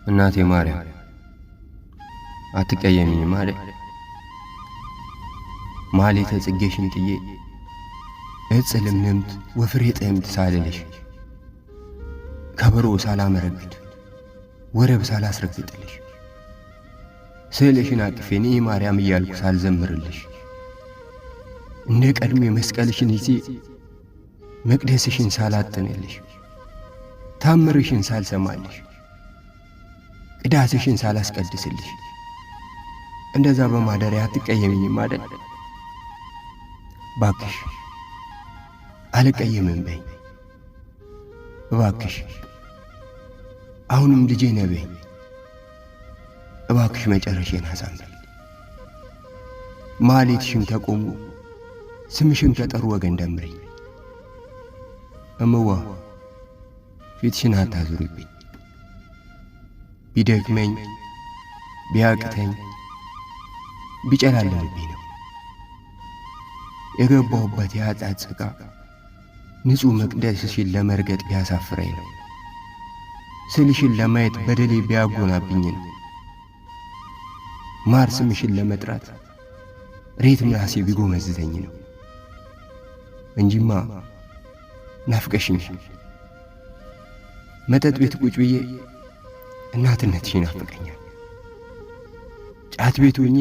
እናቴ ማርያም አትቀየሚኝም አይደል? ማኅሌተ ጽጌሽን ጥዬ ዕፅ ልምልምት ወፍሬ ጥዕምት ሳልልሽ፣ ከበሮ ሳላመረግድ፣ ወረብ ሳላስረግጥልሽ፣ ስዕልሽን አቅፌ ንኢ ማርያም እያልኩ ሳልዘምርልሽ፣ እንደ ቀድሜ መስቀልሽን ይዤ መቅደስሽን ሳላጥንልሽ፣ ታምርሽን ሳልሰማልሽ፣ ቅዳሴሽን ሳላስቀድስልሽ እንደዛ በማደሪያ አትቀየሚኝም አይደል? ባክሽ አልቀየምም በይኝ። እባክሽ አሁንም ልጄ ነህ በይኝ። እባክሽ መጨረሼን አሳምሪልኝ። ማኅሌትሽን ከቆሙ ስምሽን ከጠሩ ወገን ደምሪኝ። እምዋ ፊትሽን አታዙሪብኝ። ቢደክመኝ ቢያቅተኝ ቢጨላለምብኝ ነው የገባሁበት የኃጢአት ጭቃ ንጹሕ መቅደስሽን ለመርገጥ ቢያሳፍረኝ ነው። ስዕልሽን ለማየት በደሌ ቢያጎናብኝ ነው። ማር ስምሽን ለመጥራት ሬት ምላሴ ቢጎመዝዘኝ ነው እንጂማ ናፍቀሽኛል። መጠጥ ቤት ቁጭ ብዬ እናትነትሽ ይናፍቀኛል። ጫት ቤት ሆኜ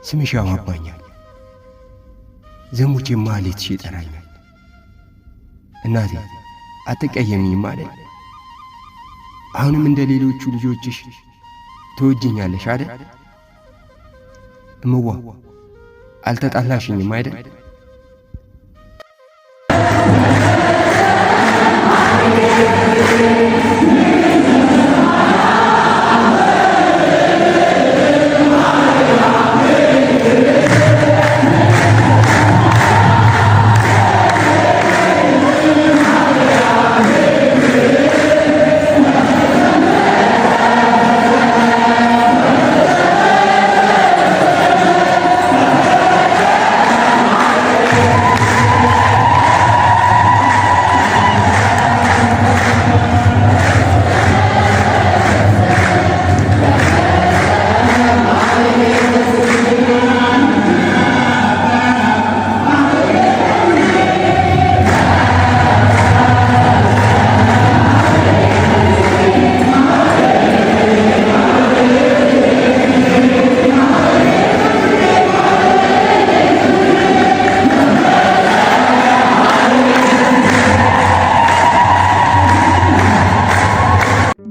ስምሽ ያባባኛል። ዘሙቼ ማኅሌትሽ ይጠራኛል። እናቴ አትቀየሚኝም አይደል? አሁንም እንደ ሌሎቹ ልጆችሽ ትወጂኛለሽ አይደል? እምዋ አልተጣላሽኝም አይደል?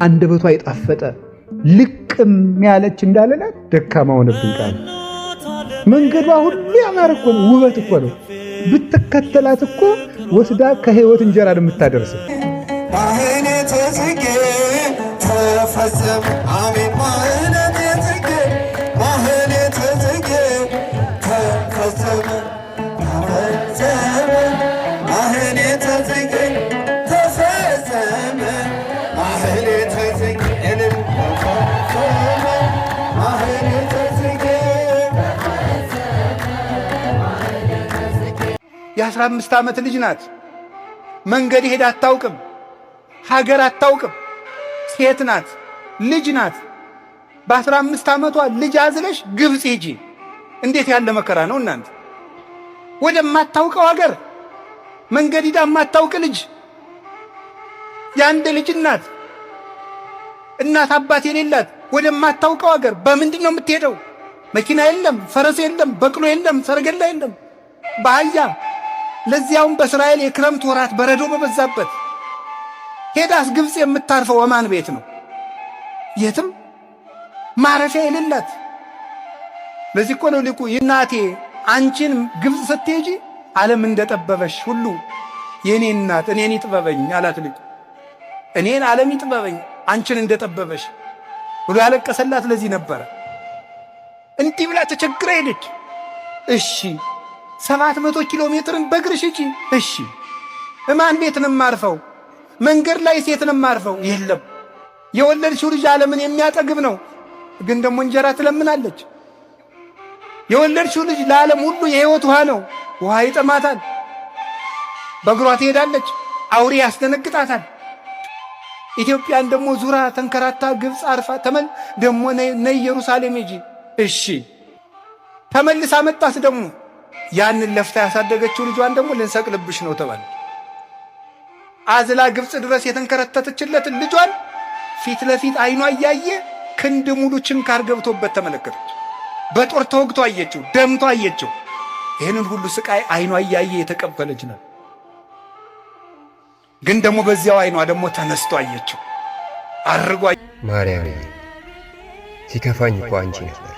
አንደበቷ የጣፈጠ ልቅም ያለች እንዳለላት ደካማ ሆነብን ቃል። መንገዷ ሁሉ ያማረ እኮ ነው፣ ውበት እኮ ነው። ብትከተላት እኮ ወስዳ ከህይወት እንጀራ ነው የምታደርሰው። ማህሌተ ጽጌ ተፈጸመ አሜን። ማህሌተ ጽጌ ማህሌተ ጽጌ ተፈጸመ ተፈጸመ ማህሌተ ጽጌ ተፈጸመ ማህሌተ ጽጌ እልል ተፈጸመ ማህሌተ ጽጌ። የ15 ዓመት ልጅ ናት። መንገድ ሄዳ አታውቅም። ሀገር አታውቅም። ሴት ናት፣ ልጅ ናት። በ15 ዓመቷ ልጅ አዝለሽ ግብፅ ሂጂ። እንዴት ያለ መከራ ነው እናንተ! ወደማታውቀው ሀገር መንገድ ሂዳ የማታውቅ ልጅ፣ የአንድ ልጅ እናት፣ እናት አባት የሌላት ወደማታውቀው ሀገር በምንድን ነው የምትሄደው? መኪና የለም፣ ፈረስ የለም፣ በቅሎ የለም፣ ሰረገላ የለም፣ በአህያ፣ ለዚያውም በእስራኤል የክረምት ወራት በረዶ በበዛበት ሄዳስ ግብፅ የምታርፈው ወማን ቤት ነው? የትም ማረፊያ የሌላት። ለዚህ እኮ ነው ሊቁ እናቴ አንቺን ግብፅ ስትሄጂ ዓለም እንደጠበበሽ ሁሉ የእኔ እናት እኔን ይጥበበኝ አላት ሊቁ። እኔን ዓለም ይጥበበኝ አንቺን እንደጠበበሽ ብሎ ያለቀሰላት ለዚህ ነበረ። እንዲህ ብላ ተቸግራ ሄደች። እሺ 700 ኪሎ ሜትርን በእግርሽ ሂጂ። እሺ እማን ቤት ነው የማርፈው? መንገድ ላይ ሴት ነው የማርፈው? የለም። የወለድሽው ልጅ ዓለምን የሚያጠግብ ነው፣ ግን ደግሞ እንጀራ ትለምናለች። የወለድሽው ልጅ ለዓለም ሁሉ የሕይወት ውሃ ነው። ውሃ ይጠማታል። በእግሯ ትሄዳለች። አውሬ ያስደነግጣታል። ኢትዮጵያን ደግሞ ዙራ ተንከራታ ግብፅ አርፋ ተመል ደግሞ ነይ ኢየሩሳሌም ሂጂ። እሺ ተመልሳ መጣስ ደግሞ ያንን ለፍታ ያሳደገችው ልጇን ደግሞ ልንሰቅልብሽ ነው ተባለ። አዝላ ግብፅ ድረስ የተንከረተተችለትን ልጇን ፊት ለፊት አይኗ እያየ ክንድ ሙሉ ችንካር ገብቶበት ተመለከተች። በጦር ተወግቶ አየችው፣ ደምቶ አየችው። ይህንን ሁሉ ስቃይ አይኗ እያየ የተቀበለች ናት። ግን ደግሞ በዚያው አይኗ ደግሞ ተነስቶ አየችው አርጓ። ማርያም ሲከፋኝ እኮ አንቺ ነበር።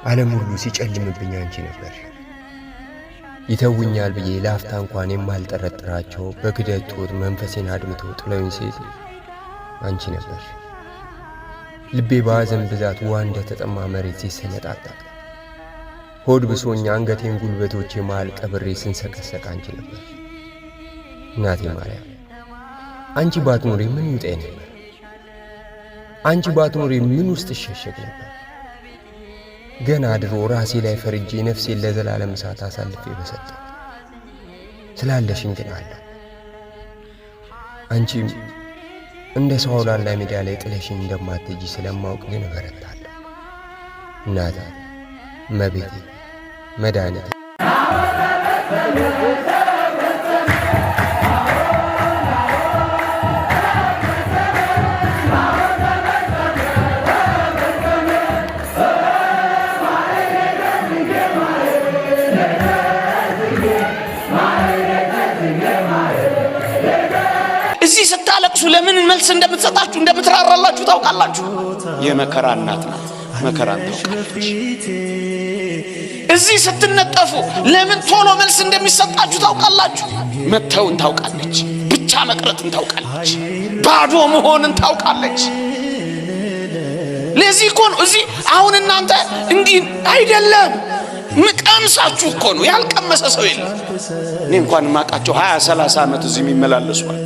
ዓለም ሁሉ ሲጨልምብኝ አንቺ ነበር። ይተውኛል ብዬ ለአፍታ እንኳን የማልጠረጥራቸው በክደት ጦር መንፈሴን አድምተው ጥለውኝ ሲሄድ አንቺ ነበር። ልቤ በሐዘን ብዛት ውሃ እንደተጠማ መሬት ሲሰነጣጠቅ ሆድ ብሶኝ አንገቴን ጉልበቶቼ መሃል ቀብሬ ስንሰቀሰቅ አንቺ ነበር። እናቴ ማርያም አንቺ ባትኖሪ ምን ይውጠኝ ነበር? አንቺ ባትኖሪ ምን ውስጥ እሸሸግ ነበር? ገና ድሮ ራሴ ላይ ፈርጄ ነፍሴን ለዘላለም እሳት አሳልፌ በሰጠው ስላለሽኝ ግን አለሁ። አንቺም እንደ ሰው አውላላ ሜዳ ላይ ጥለሽኝ እንደማትሄጂ ስለማውቅ ግን እበረታለሁ። እናቴ፣ እመቤቴ፣ መድኃኒቴ። እዚህ ስታለቅሱ ለምን መልስ እንደምትሰጣችሁ እንደምትራራላችሁ ታውቃላችሁ። የመከራ እናት ናት። መከራን ታውቃለች። እዚህ ስትነጠፉ ለምን ቶሎ መልስ እንደሚሰጣችሁ ታውቃላችሁ። መተውን ታውቃለች። ብቻ መቅረትን ታውቃለች። ባዶ መሆንን ታውቃለች። ለዚህ እኮ ነው እዚህ አሁን እናንተ እንዲህ አይደለም ምቀምሳችሁ እኮ ነው። ያልቀመሰ ሰው የለም። እኔ እንኳን የማውቃቸው 20 30 ዓመት እዚህ የሚመላለሱ አሉ።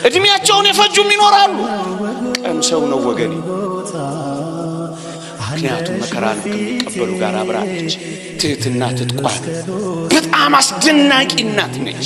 እድሜያቸውን የፈጁም ይኖራሉ። ቀምሰው ነው ወገኔ። ምክንያቱም መከራን ከሚቀበሉ ጋር አብራለች። ትህትና ትጥቋል። በጣም አስደናቂ እናት ነች።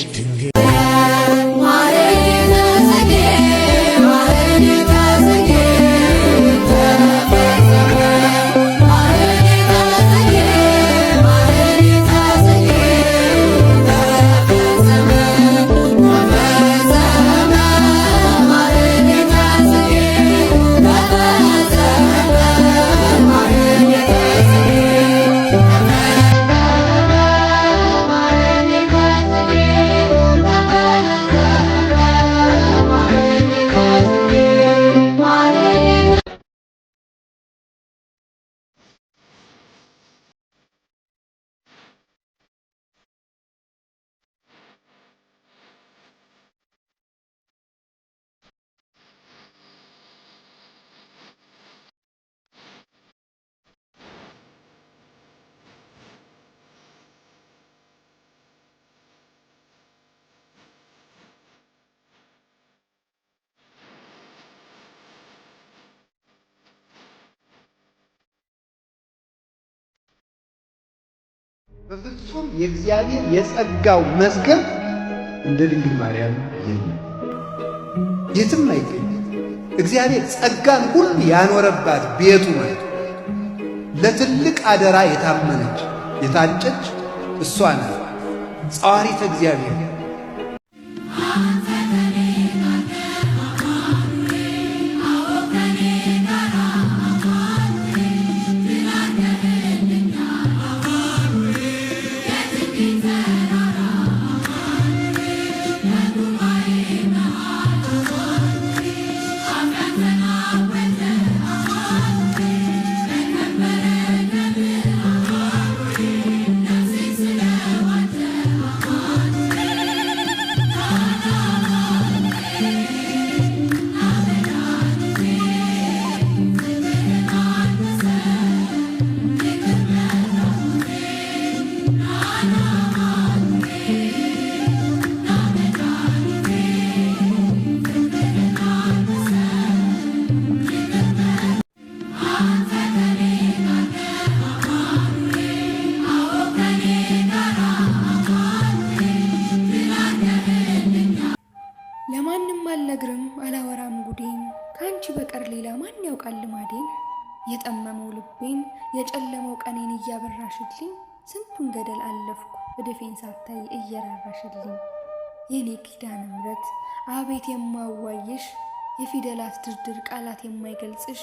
በፍጹም የእግዚአብሔር የጸጋው መዝገብ እንደ ድንግል ማርያም የለም፣ የትም አይገኝም። እግዚአብሔር ጸጋን ሁሉ ያኖረባት ቤቱ ማለት ለትልቅ አደራ የታመነች የታጨች እሷ ናት። ጸዋሪተ እግዚአብሔር። ከአንቺ በቀር ሌላ ማን ያውቃል ልማዴን? የጠመመው ልቤን የጨለመው ቀኔን እያበራሽልኝ ስንቱን ገደል አለፍኩ እድፌን ሳታይ እየራራሽልኝ። የኔ ኪዳነ ምሕረት አቤት የማዋይሽ የፊደላት ድርድር ቃላት የማይገልጽሽ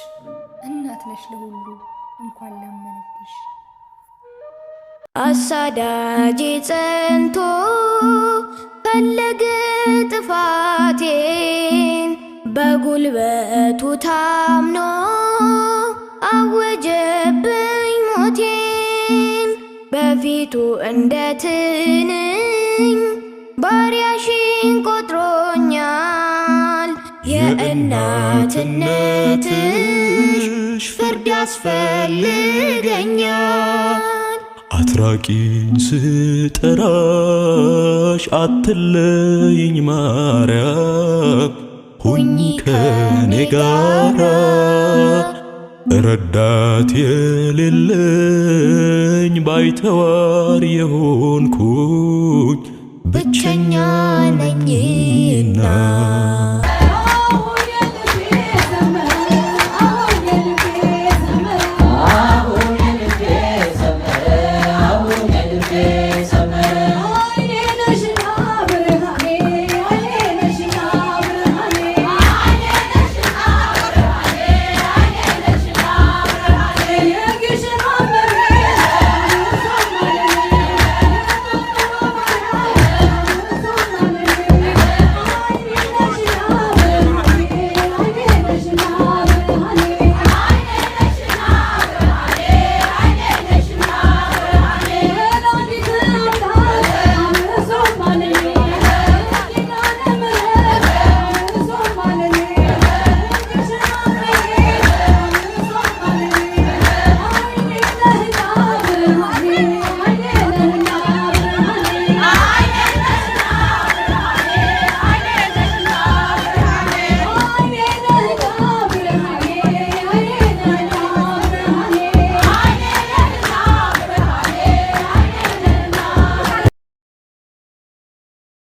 እናት ነሽ ለሁሉ እንኳን ላመነብሽ። አሳዳጄ ጸንቶ ፈለገ ጥፋቴን በጉልበቱ ታምኖ አወጀብኝ ሞቴን። በፊቱ እንደ ትንኝ ባሪያሽን ቆጥሮኛል። የእናትነትሽ ፍርድ ያስፈልገኛል። አትራቂኝ ስጠራሽ አትለይኝ ማርያም፣ ሁኚ ከኔ ጋራ ረዳት የሌለኝ ባይተዋር የሆንኩኝ ብቸኛ ነኝና።